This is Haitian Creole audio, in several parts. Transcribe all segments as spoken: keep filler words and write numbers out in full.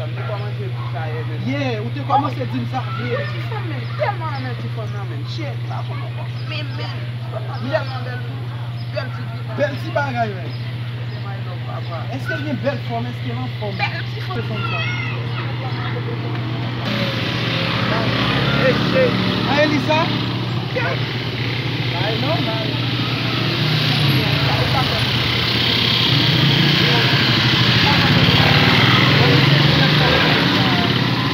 Ou kòmanse di sa yè, men. Yeah, ou te kòmanse di m sa. Ti fanm, men, m tèlman renmen ti fanm nan, men. Shit, m pa konn ankò. Men, men, ti fanm nan tèlman bèl tou. Bèl ti fi. Bèl ti bagay, men. Se my love, papa. Èske l gen bèl fòm? Èske l anfòm? Bèl ti fanm. Se fanm sa. Hey, shit. A, Elisa? Bagay nòmal.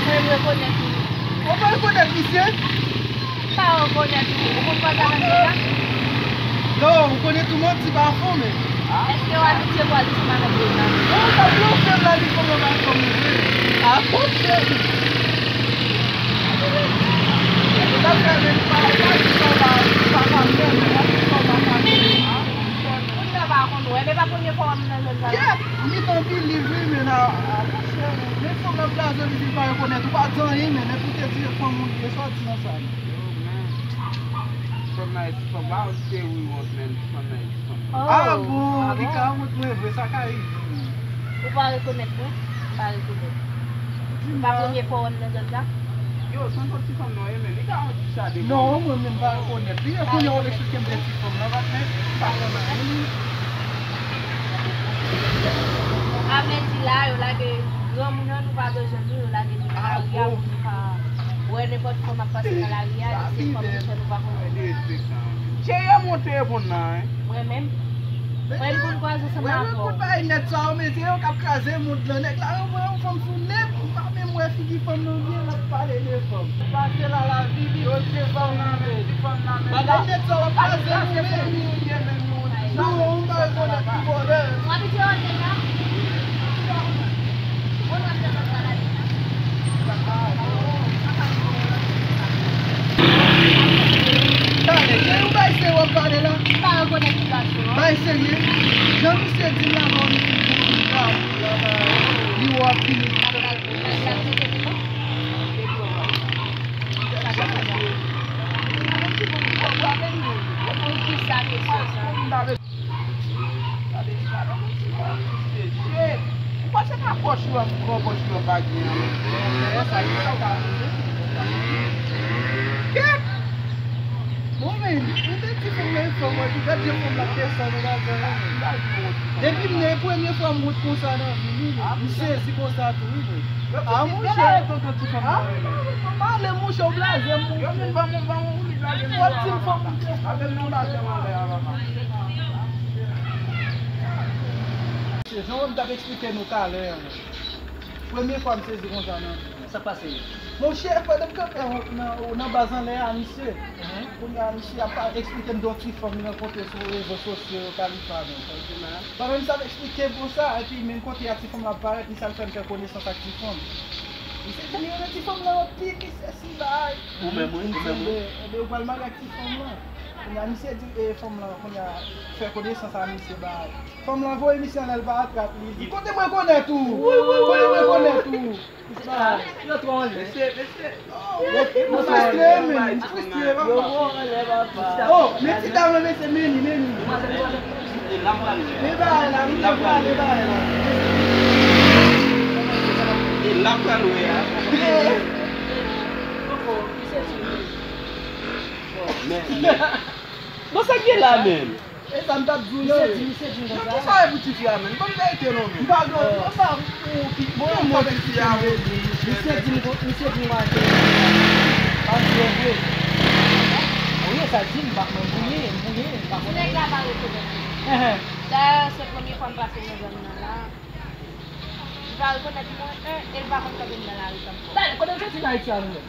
Mwen rekonèt ou. Ou pa rekonèt misye? M pa rekonèt ou. Ou konn kòz avèk deja? Non, ou konnen tou manti pa fon, men. Èske w abitye pral ansanm avèk deja? Non, sa blofè la, li konn pa fon, vre. A, blofè. Ou t ap fè menm pa, pa di sa w pa, pa, pa fè, men pa di sa w pa ka fè. Moun nan pa konn wè, men pa premye fwa w ap nan zòn sa la. Yeah, m gentan believe wi, men a, a, monchè, men fanm nan blaze w, li di l pa rekonèt ou, pa di anyen, men lè pou te di fanm ou li ye, sa w di nan sa, men. Yo, men, fanm nan e ti fanm, pa se wi wont, men ti fanm nan e ti fanm. Ah bon, li ka wont mwen vre, sa ka rive. Ou pa rekonèt mwen? Pa rekonèt. Ou pa premye fwa w ap nan zòn sa? Yo, se yon ti fanm non, e men, li ka yon ti chade. Non, mwen menm pa rekonèt li. E kounye a w ap eksplike m de ti fanm nan, pa, men m pa konn anyen li. Avèti la, yo lage granmoun nan, nou pa bezwen nou, yo lage nou nan lari a pou nou ka wè nenpòt fanm ap pase nan lari a, e se fanm nou fè nou pa konn. Cheri, e mwen te reponn nan, wi. Mwen menm? Mwen konn kwaze ansanm avè w. Mwen konn bay nèt sa yo, men se yo k ap kraze mond lan. Nèg la yo pran yon fanm sou nèt, ou pa menm wè figi fanm nan byen, l ap pale de fanm. Pase la lavi li. Yo se fanm nan, men ti fanm nan, men bagay nèt sa yo ap kraze nou, men. Non, ou pa rekonèt li vòlè. Ou abitye wè deja? Talè, se yon bay serye w ap pale la? M pa rekonèt ti gason an. Bay serye? Jan misye di m la, bon, li wè w ap vini. Ou panse nan pòch yo ap pran pòch yo ap bagay an? Kèt! Bon, men, ou te di pou mwen fanm mwen, tou gad jan fanm la desann nan zòn an. Depi m nan, e premye fwa m wont konsa nan vi m, wi, men. M sezi konsa tou, wi, men. A, monchè. A, pale, monchè, ou blaze m, monchè. W ap di m fanm. Se jan w t ap eksplike nou talè a, men. Premye fwa m sezi konsa nan vi m. Sa k pase? Monchè, pandan m kanpe nan, nan baz anlè a, misye, kounye a, misye ap pa-, eksplike m de yon ti fanm li rankontre sou rezo sosyo yo, Kalifa, men. Pandan misye ap eksplike m konsa, epi menm kote a ti fanm la ap parèt, misye al fè m fè konesans ak ti fanm. Misye di m, yo, men ti fanm nan anpil, misye si bay. Ou menm, wi, ou menm, wi. Enben, ou pral marye ak ti fanm lan. Kounye a, misye di, e, fanm lan, kounye a, fè konesans a misye, bay. Fanm lan voye misye anlè, l pa atrap li. Li di, kote mwen konèt ou? Kote mwen konèt ou? Yo twò anlè. Mesye, mesye. M fristre, men, m fristre, papa. Oh, men ti dam lan, mesye, men li, men li. E la pral wè. Men bagay la, men bagay la. E la pral wè a. Men, men. Bon, sa k gen la menm? E sa m t ap di w la. Misye di, misye di m konsa. Yo, kisa e pou tifi a, menm? Ban m verite non, menm. M pa gen, m pa pou ki, bon, yon mò tifi a vle di. Misye di m, misye di m mache. Pa di yo vre. Wi, sa di m, m pa, mwen bouye, m bouye, m pa konnen. Nèg la pa rekonèt li. Dayè, se premye fwa m pase nan zòn nan la. Li pa rekonèt mwen, en, e l pa konn tande m nan lari tankou. Dayè, kote w soti nan Ayiti a, menm?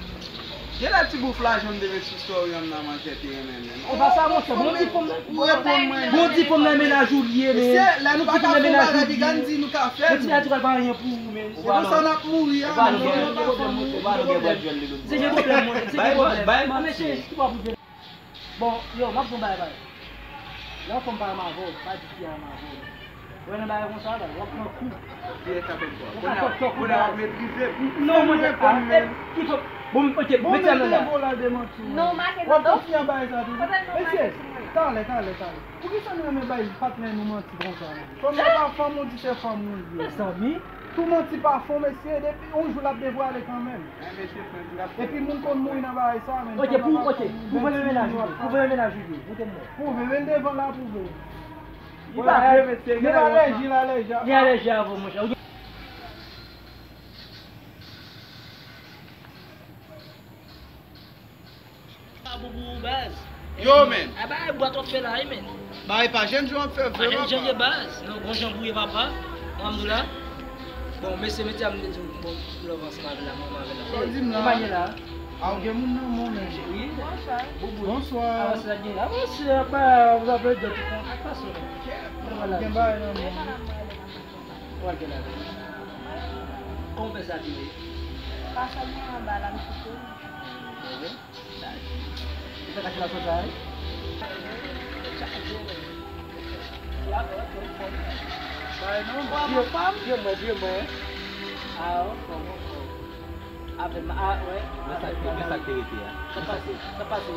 Genlè ti bouf la jan m te met sou story an nan manzè te renmen, men. E pa sa, monchè, bon, ti fanm nan. Ou reponn mwen. Bon, ti fanm nan mennaj ou li ye, men. Mesye, lè nou pa ka fè yon bagay, piga n di nou ka fè l. Bon, ti natiral pa anyen pou ou, men. Se konsa n ap mouri a, men. Se gen pwoblèm, monchè, se gen pwoblèm. Mesye, ki pa pou Bon, yo, m ap di yon bagay, bagay. Lè yon fanm pa renmen avè w, pa di fi a renmen avè w. Ou wè nan bagay konsa, bagay, w ap pran kou. Dirèk avèk bò. Kounye a, kounye a w ap metrize. Non, mwen, reponn, men. Ki fò, bon, ok, bon, mete sa nan la. Bon, mete vo la demanti w. Non, make w ap fè fi a bagay sa tou. Mesye, talè, talè, talè. Poukisa nou renmen bay patnè nou manti konsa, non? Fanm nan pa fanm ou, di se fanm ou li ye. Mezanmi. Tou manti pa fon, mesye, depi yon jou l ap devwale kanmenm. Epi moun konn mouri nan bagay sa, men. Ok, pou, ok, pou vre menaj ou, pou vre menaj ou, pou te mwen. Pou vre, men devan la, pou vre. Li pa vre, mesye, li alèji, li alèji. Li alèji avè w, monchè. Sa bon pou ou, baz. Yo, men. A, bagay bwa twòp fè la, wi, men. Bagay pa jèn jan ap fè vre, papa. Pa jèn jan ye, baz. Non, bon jan pou ye, papa. Alhamdoulilah. Bon, mesye, mete a m te di w, bon, love ansanm avè l la, mwen avè l la. Sa w di m la? Kòman ye la? A, w gen moun nan men w, men. Wi. Bonswa. Bonswa. Avanse la gen la. Avanse, apa, w ap jòt ou konn ak fason. Gen bagay nan men w. Ou al gen lavi. Kòman w fè sa vire? Pase mwen anba la, m kite w. Ou fè kache la sòt sa, wi? Chaje, wi. Bagay non, non. Vye, vye mwen, vye mwen. A, ok, ok. Avè m, a, wè. Men sa, men sa k te rete a. Sa pase, sa pase.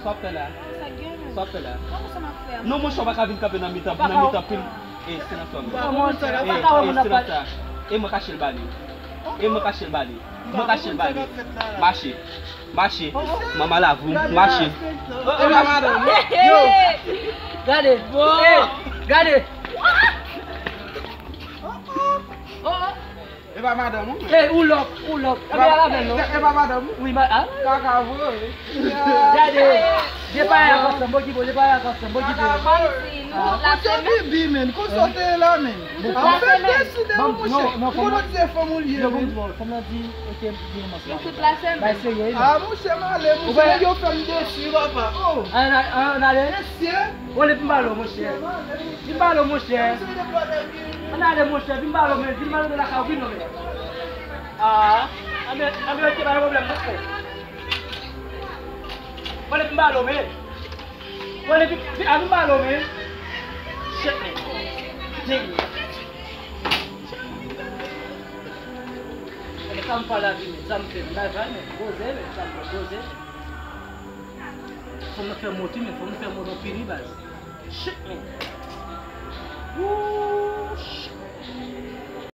Sa w ap fè la? Sa gen menm? Sa w ap fè la? Kòman sa m ap fè a? Non, monchè, w pa ka vin kanpe nan mitan, nan mitan pil. E, silans la. Kòman sa? E, e, silans la. E mwen kache l ba li. E mwen kache l ba li. Mwen kache l ba li. Mache. Mache. Manman lavou. Mache. E pa madanm ou? Yo. Gade. E, gade. E pa madanm ou? E, ou lòk, ou lòk. E pa, e, e pa madanm ou? Wi, ma, a? Kaka voye. Gade, de pa yak ansanm, bon ki bon, de pa yak ansanm, bon ki bon. Kaka voye. Konsa w te ye la, men. An fèt, deside w, monchè. Ou konnen se fanm ou l ye, men. Fanm nan di, ok, m vin ansanm. Nou tout la semèn. Bay serye, wi. A, monchè, m ale, monchè, nèg yo fè m desi, papa. Oh. Ann, ann, ann ale. Mesye. Ole, vin balo, monchè. Vin balo, monchè. Ann ale, monchè, vin balo, men, vin balo de lakay ou, vin non, men. A, ann, ann, ok, pa gen pwoblèm, monchè. Ole, vin balo, men. Ole, vin, vin, a, vin balo, men. Shit, men. Dang. Gade sa m fè la, vini, sa m fè, m bay vag, men, poze, men, sa m fè, poze. Fò m fè mot, men, fò m fè mot anpil, wi, baz. Shit, men. Woo, shit.